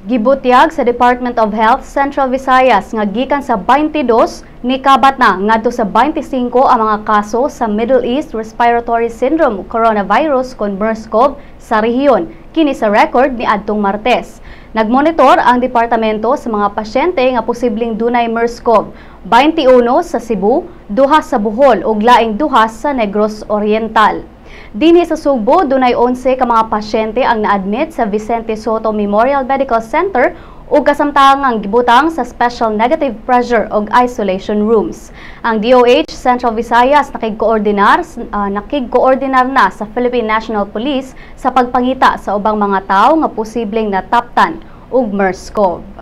Gibutyag sa Department of Health Central Visayas nga gikan sa 22 nikabat na ngadto sa 25 ang mga kaso sa Middle East Respiratory Syndrome coronavirus kon MERS-CoV sa rehiyon, kini sa record ni adtong Martes. Nagmonitor ang departamento sa mga pasyente nga posibleng dunay MERS-CoV, 21 sa Cebu, duha sa Bohol ug laing duha sa Negros Oriental. Dinhi sa Sugbo, dunay 11 ka mga pasyente ang na-admit sa Vicente Sotto Memorial Medical Center ug kasamtangang gibutang sa special negative pressure ug isolation rooms. Ang DOH Central Visayas nakig-koordinar na sa Philippine National Police sa pagpangita sa ubang mga tawo nga posibleng nataptan og MERS-CoV.